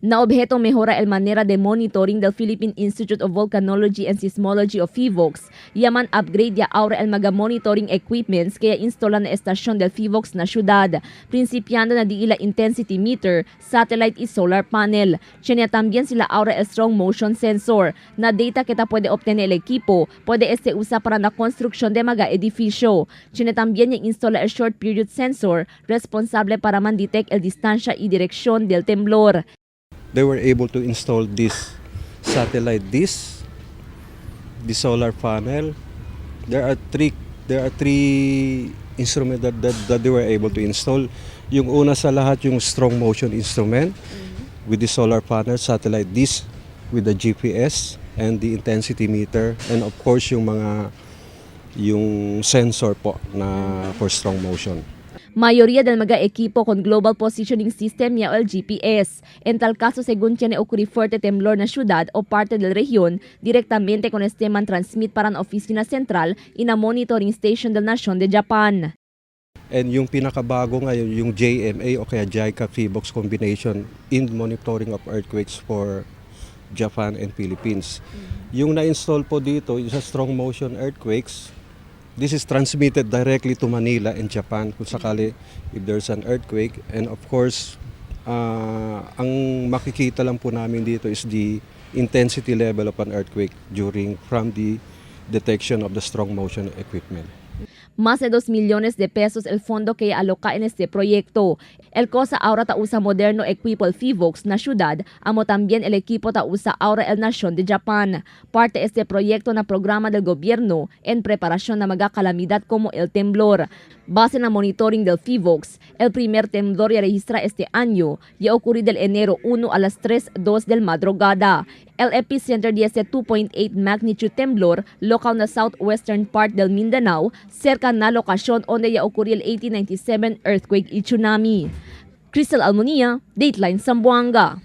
Na objeto mejora el manera de monitoring del Philippine Institute of Volcanology and Seismology o PHIVOLCS, yaman upgrade ya ahora el maga monitoring equipments kaya instala na estasyon del PHIVOLCS na syudad, principiando na di ila intensity meter, satellite y solar panel. Tiene también sila ahora el strong motion sensor, na data que ta puede obtener el equipo, puede este usa para la construcción de maga edificio. Tiene también ya instala el short period sensor, responsable para man detect el distancia y dirección del temblor. They were able to install this satellite dish, the solar panel. There are three instruments that they were able to install. Yung una sa lahat, yung strong motion instrument with the solar panel, satellite dish with the GPS and the intensity meter, and of course yung sensor po na for strong motion. Mayoría del mga equipo con Global Positioning System ya o el GPS. En tal caso, según tiene ocurrir fuerte temblor na ciudad o parte del región, directamente con este man transmit para na oficina central y na monitoring station del nación de Japan. And yung pinakabago ngayon, yung JMA o kaya JICA PHIVOLCS combination in monitoring of earthquakes for Japan and Philippines. Yung na-install po dito, yung sa strong motion earthquakes, this is transmitted directly to Manila and Japan kung sakali if there's an earthquake. And of course, ang makikita lang po namin dito is the intensity level of an earthquake during from the detection of the strong motion equipment. Más de 2 millones de pesos el fondo que aloca en este proyecto. El cosa ahora ta usa moderno equipo el PHIVOLCS na ciudad, amo también el equipo ta usa ahora el nación de Japan. Parte este proyecto na programa del gobierno en preparación na mga calamidad como el temblor. Base na monitoring del PHIVOLCS, el primer temblor ya registra este año ya ocurrido el enero 1 a las 3:02 del madrugada. El epicenter de este 2.8 magnitude temblor local na southwestern part del Mindanao, cerca na lokasyon donde ya ocurrió el 1897 earthquake y tsunami. Crystal Almonia, Dateline Zamboanga.